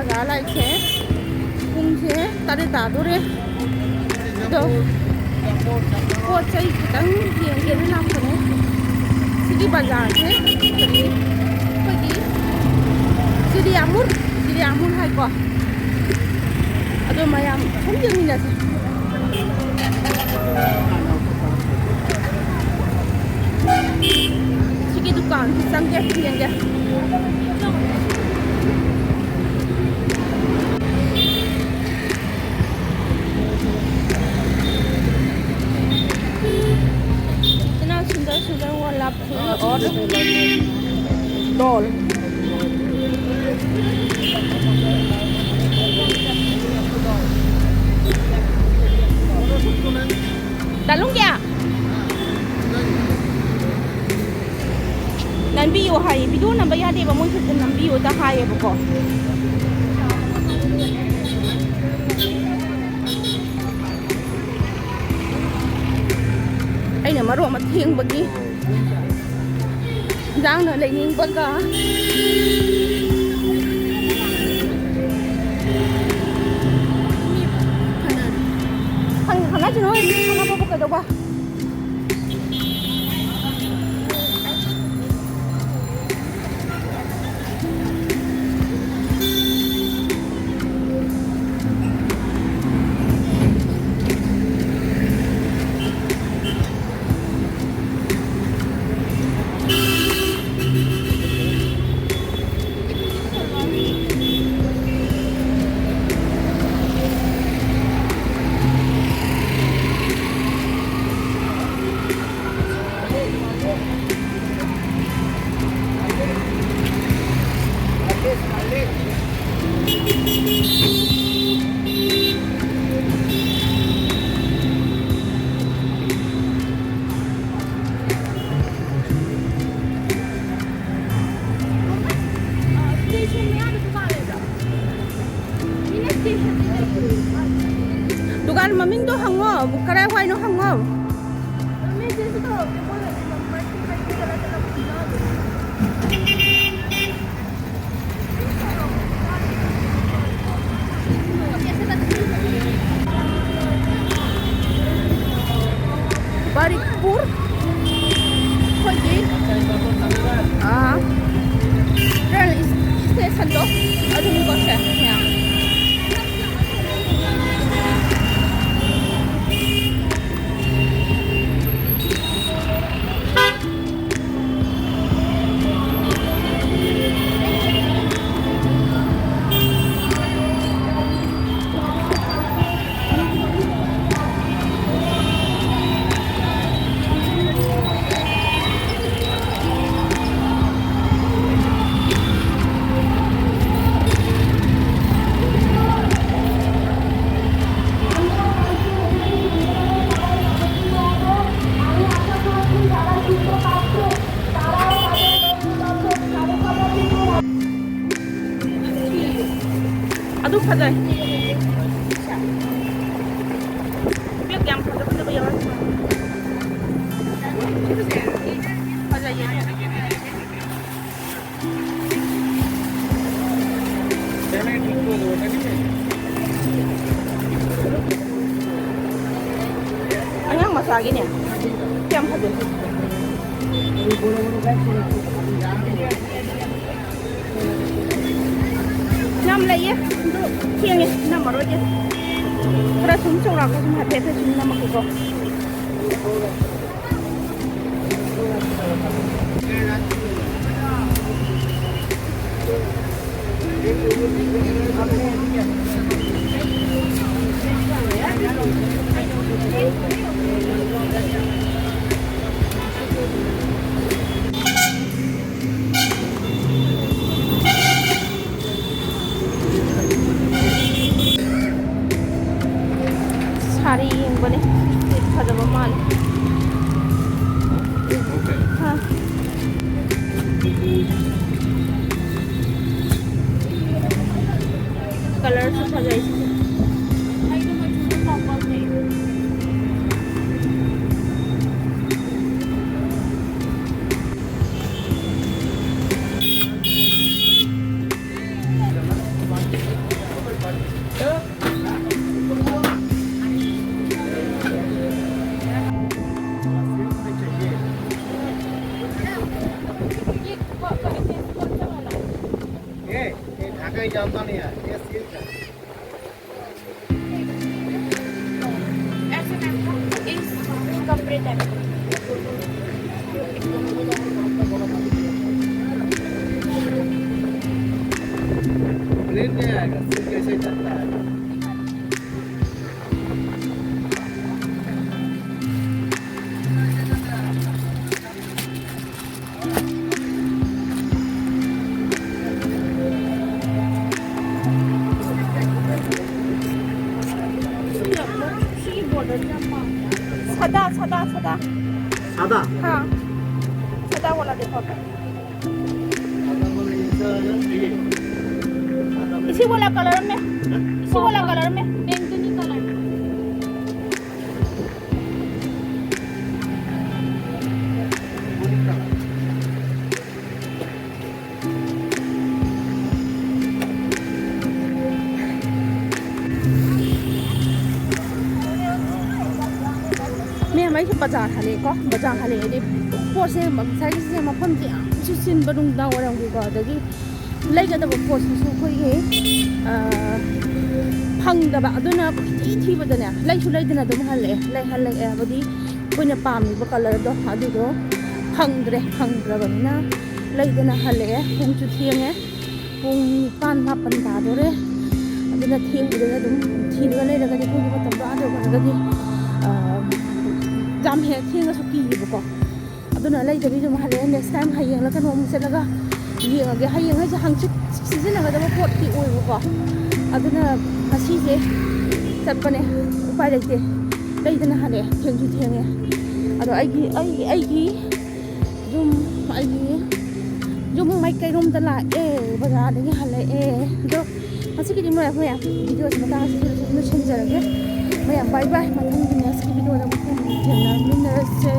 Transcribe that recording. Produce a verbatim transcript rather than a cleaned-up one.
ꯂꯥꯏꯔꯤꯛꯁꯦ ꯄꯨꯡꯁꯦ ꯇꯔꯦꯠ ꯇꯥꯗꯣꯔꯦ꯫ ꯑꯗꯣ ꯄꯣꯠ ꯆꯩ ꯈꯤꯇꯪ ꯌꯦꯡꯒꯦꯅ ꯂꯥꯛꯄꯅꯦ꯫ ꯁꯤꯒꯤ ꯕꯖꯥꯔꯁꯦ ꯀꯔꯤ, ꯑꯩꯈꯣꯏꯒꯤ ꯆꯤꯔꯤꯌꯥꯃꯨꯔ, ꯆꯤꯔꯤꯌꯥꯃꯨꯔ ꯍꯥꯏꯀꯣ꯫ ꯑꯗꯣ ꯃꯌꯥꯝ ꯁꯨꯝ ꯌꯦꯡꯃꯤꯟꯅꯁꯦ꯫ ꯁꯤꯒꯤ ꯗꯨꯀꯥꯟꯁꯤ ꯆꯪꯒꯦ, ꯌꯦꯡꯒꯦ꯫ इतना सुंदर सुंदर वाला फूल और डॉल। ꯗꯥ ꯂꯨꯡꯒ꯭ꯌꯥ, ꯅꯝꯕꯤꯌꯣ ꯍꯥꯏꯌꯦ, ꯚꯤꯗꯤꯑꯣ ꯅꯝꯕ ꯌꯥꯗꯦꯕ, ꯃꯣꯏ ꯈꯛꯇ ꯅꯝꯕꯤꯌꯣꯗ ꯍꯥꯏꯌꯦꯕꯀꯣ꯫ ꯑꯩꯅ ꯃꯔꯣꯟ ꯑꯃ ꯊꯦꯡꯕꯒꯤ ꯏꯟꯖꯥꯡꯅ ꯂꯩꯅꯤꯡꯕꯒ꯫ ꯈꯪ-, ꯈꯪꯅꯁꯤꯅꯨ, ꯈꯪꯅꯕꯕꯨ ꯀꯩꯗꯧꯕ? ꯗꯨꯀꯥꯟ ꯃꯃꯤꯡꯗꯣ ꯍꯪꯉꯣ, ꯀꯗꯥꯏ ꯋꯥꯏꯅꯣ ꯍꯪꯉꯣ꯫ ꯃꯃꯤꯡꯁꯤꯁꯨ ꯇꯧꯔꯛꯇꯦ, ꯃꯣꯏꯅꯗꯤ ꯅꯝꯕꯔꯁꯤ ꯀꯩ ꯀꯩ ꯆꯠꯂ ꯆꯠꯂ ꯄꯨꯅꯕꯅꯦ꯫ ꯑꯗꯨ ꯐꯖꯩ꯫ ꯕꯦꯛ ꯌꯥꯝ ꯐꯖ ꯐꯖꯕ ꯌꯥꯎꯔꯛꯏ꯫ ꯐꯖꯩꯌꯦ꯫ ꯑꯉꯥꯡ ꯃꯆꯥꯒꯤꯅꯦ꯫ ꯌꯥꯝ ꯐꯖꯩ꯫ ꯌꯥꯝ ꯂꯩꯌꯦ꯫ ꯑꯗꯨ ꯊꯦꯡꯉꯦ, ꯅꯝꯃꯔꯣꯏꯒꯦ꯫ ꯈꯔ ꯁꯨꯝ ꯆꯥꯎꯔꯥꯛꯄ ꯁꯨꯝ ꯍꯥꯏꯐꯦꯠ ꯍꯥꯏꯐꯦꯠ ꯁꯨꯝ ꯅꯝꯃꯛꯀꯦꯀꯣ꯫ ꯁꯥꯔꯤ ꯌꯦꯡꯕꯅꯦ꯫ ꯐꯖꯕ ꯃꯥꯜꯂꯦ꯫ ꯑꯥ꯫ ꯀꯂꯔꯁꯨ ꯐꯖꯩ ꯁꯤꯁꯦ꯫ ꯑꯩꯗꯣ ꯃꯆꯨꯗꯣ ꯄꯔꯄꯜꯅꯦ꯫ ये ढाका ही जानता नहीं है, ये सिल्क है। प्लेन नहीं आएगा, सिल्क ऐसे ही चलता है। ꯁꯤꯒꯤ ꯕꯣꯔꯗꯔꯁꯦ ꯌꯥꯝ ꯄꯥꯝꯃꯦ꯫ ꯁꯗꯥ, ꯁꯗꯥ, ꯁꯗꯥ꯫ ꯁꯗꯥ? हाँ। सदा वाला देखो आप। इसी वाला कलर में, इसी वाला कलर में, बैंगनी कलर। ꯃꯌꯥꯝ, ꯑꯩꯁꯨ ꯕꯖꯥꯔ ꯍꯜꯂꯛꯑꯦꯀꯣ꯫ ꯕꯖꯥꯔ ꯍꯜꯂꯛꯑꯦꯗꯤ ꯄꯣꯠꯁꯦ, ꯉꯁꯥꯏꯒꯤꯁꯦ ꯃꯐꯝꯁꯦ ꯌꯥꯝꯁꯨ ꯆꯤꯟꯕ, ꯅꯨꯡꯗꯥꯡ ꯋꯥꯏꯔꯝꯒꯤꯀꯣ, ꯑꯗꯒꯤ ꯂꯩꯒꯗꯕ ꯄꯣꯠꯁꯤꯁꯨ ꯑꯩꯈꯣꯏꯒꯤ, ꯑ, ꯐꯪꯗꯕ꯫ ꯑꯗꯨꯅ ꯀꯣꯏꯊꯤ ꯊꯤꯕꯗꯅꯦ, ꯂꯩꯁꯨ ꯂꯩꯗꯅ ꯑꯗꯨꯝ ꯍꯜꯂꯛꯑꯦ꯫ ꯂꯩ ꯍꯜꯂꯛꯑꯦ ꯍꯥꯏꯕꯗꯤ ꯑꯩꯈꯣꯏꯅ ꯄꯥꯝꯃꯤꯕ ꯀꯂꯔꯗꯣ ꯑꯗꯨꯗꯣ ꯐꯪꯗ꯭ꯔꯦ꯫ ꯐꯪꯗ꯭ꯔꯕꯅꯤꯅ ꯂꯩꯗꯅ ꯍꯜꯂꯛꯑꯦ꯫ ꯄꯨꯡꯁꯨ ꯊꯦꯡꯉꯦ꯫ ꯄꯨꯡ ꯅꯤꯄꯥꯟ ꯃꯥꯄꯟ ꯇꯥꯗꯣꯔꯦ꯫ ꯑꯗꯨꯅ ꯊꯦꯡꯕꯗꯨꯗ ꯑꯗꯨꯝ ꯊꯤꯔꯒ ꯂꯩꯔꯒꯗꯤ ꯑꯩꯈꯣꯏꯒꯤ ꯃꯇꯝꯗꯣ ꯑꯥ ꯌꯧꯈ꯭ꯔꯒꯗꯤ, ꯑ, ꯌꯥꯝ ꯍꯦꯟꯅ ꯊꯦꯡꯉꯁꯨ ꯀꯤꯌꯦꯕꯀꯣ꯫ ꯑꯗꯨꯅ ꯂꯩꯗꯕꯤ ꯑꯗꯨꯝ ꯍꯜꯂꯛꯑꯦ꯫ Next time ꯍꯌꯦꯡꯂ ꯀꯩꯅꯣ ꯑꯃꯨꯛ ꯆꯠꯂꯒ ꯌꯦꯡꯉꯒꯦ꯫ ꯍꯌꯦꯡ ꯍꯥꯏꯁꯦ ꯍꯪꯆꯤꯠ ꯁꯤꯖꯤꯟꯅꯒꯗꯕ ꯄꯣꯠꯇꯤ ꯑꯣꯏꯕꯀꯣ꯫ ꯑꯗꯨꯅ ꯉꯁꯤꯁꯦ ꯆꯠꯄꯅꯦ, ꯎꯄꯥꯏ ꯂꯩꯇꯦ꯫ ꯂꯩꯗꯅ ꯍꯜꯂꯛꯑꯦ, ꯊꯦꯡꯁꯨ ꯊꯦꯡꯉꯦ꯫ ꯑꯗꯣ ꯑꯩꯒꯤ, ꯑꯩꯒꯤ, ꯑꯩꯒꯤ ꯌꯨꯝ, ꯑꯩꯒꯤ ꯌꯨꯝ ꯃꯥꯏꯀꯩꯔꯣꯝꯗ ꯂꯥꯛꯑꯦ, ꯕꯖꯥꯔꯗꯒꯤ ꯍꯜꯂꯛꯑꯦ꯫ ꯑꯗꯣ ꯉꯁꯤꯒꯤꯗꯤ ꯃꯌꯥꯝ, ꯃꯌꯥꯝ ꯚꯤꯗꯤꯑꯣꯁꯤ ꯃꯇꯥꯡ ꯑꯁꯤꯗ ꯑꯗꯨꯝ ꯂꯣꯏꯁꯤꯟꯖꯔꯒꯦ꯫ ꯃꯌꯥꯝ bye bye, ꯃꯊꯪꯒꯤ next ꯚꯤꯗꯤꯑꯣꯗ ꯑꯃꯨꯛ ꯊꯦꯡꯅꯃꯤꯟꯅꯔꯁꯦ꯫